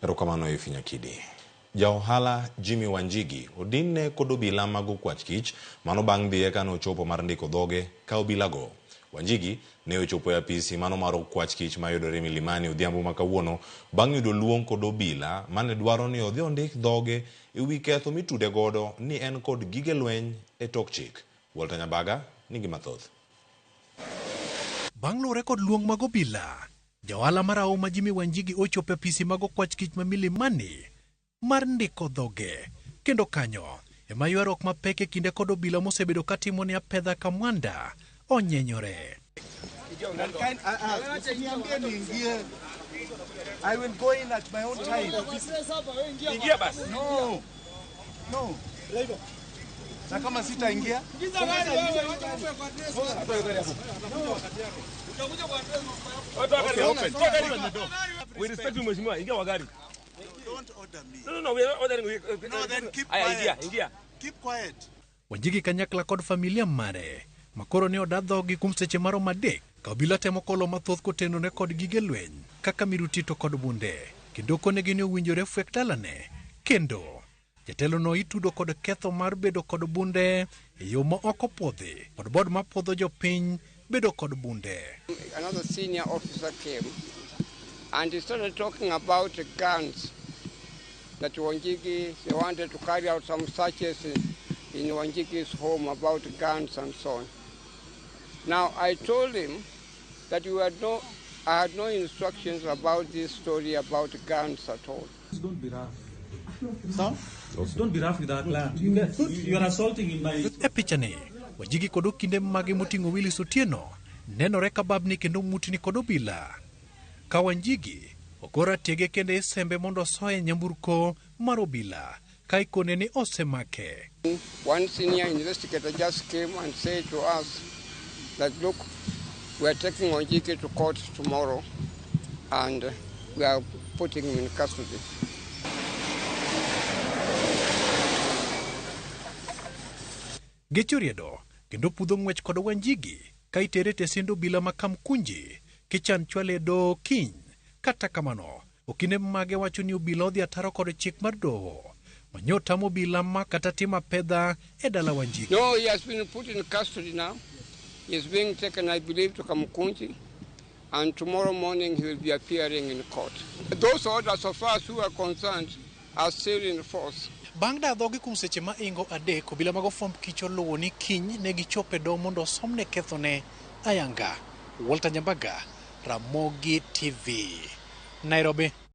Erokamano Ifi Nyakidi. Ja ohala Jimmy Wanjigi odinne kod obila mag okwach kich mano bang' dhiye kane ochopo mar ndiko dhoge ka obilago. Wanjigi ne ochopo e apisi mano mar okwach kich mayudore Milimani odhiambo ma kawuono bang' yudo luong kod obila mane dwaro ni odhi ondik dhoge e wi ketho mitude godo ni en kod gige lweny e tok chik. Walter Nyabaga nigi mathoth. Bang' luwore kod luong mag obila, jaohala marahuma Jimmy Wanjigi ochopo e apisi mag okwach kich ma Milimani mar ndiko dhoge kendo kanyo ema ywaruok mapek e kinde kod obila mosebedo katimo ne apedha kamwanda onyenyore. Niambie niingie. I will go in at my own time. Ingia basi. No. No. Na kama sitaingia? Okay, open. We respect you mheshimiwa. Ingia kwa gari. Don't order me. No, no, no, we are not ordering. We, No, then keep Aya, ingia, quiet. ingia. Keep quiet. Wanjigi kanyakla kod familia mare makoro ne oda dhogi kuom seche maromo 3 ka obila temo kolo mathoth kotenore kod gige lweny kaka miruti to kod bunde kendo konegi ni owinjore fwek dalane kendo jatelo no itudo kod ketho mar bedo kod bunde e yo ma ok opuodhi kod bod mapuodho jopiny bedo kod bunde. Another senior officer came and he started talking about guns that Wanjigi, they wanted to carry out some searches in Wanjigi's home about guns and so on. Now I told him that I had no instructions about this story about guns at all. Don't be rough. Sir? Don't be rough with our client. You are assaulting in my... E pichani, Wanjigi kod okinde mage moting'o Willis Otieno nenore ka babni kendo mutni kod obila. Ka Wanjigi ogor atiege kende isembe mondo osoye nyamburko mar obila ka ikone ni osemake. One senior investigator just came and said to us that, look, we are taking Wanjigi to court tomorrow and we are putting him in custody. Geche oriedo kendo pudho ng'wech kod Wanjigi ka itere e tesend obila ma Kamkunji kichan chwale e doho kiny. Kata kamano, okinde mage wacho ni obila odhi ataro kod chik mar doho manyo tamo obila ma kata timo apedha e dala Wanjigi. No, he has been put in custody now. He is being taken, I believe, to Kamkunji, and tomorrow morning he will be appearing in court. Those orders, so far as we are concerned, are still in force. Bang' daa dhogi kuom seche ma ingo 3, obila mag ofwamb kich oluwo ni kiny ne gichopo e doho mondo osomne kethone ayanga. Walter Nyambaga, Ramogi TV, Nairobi.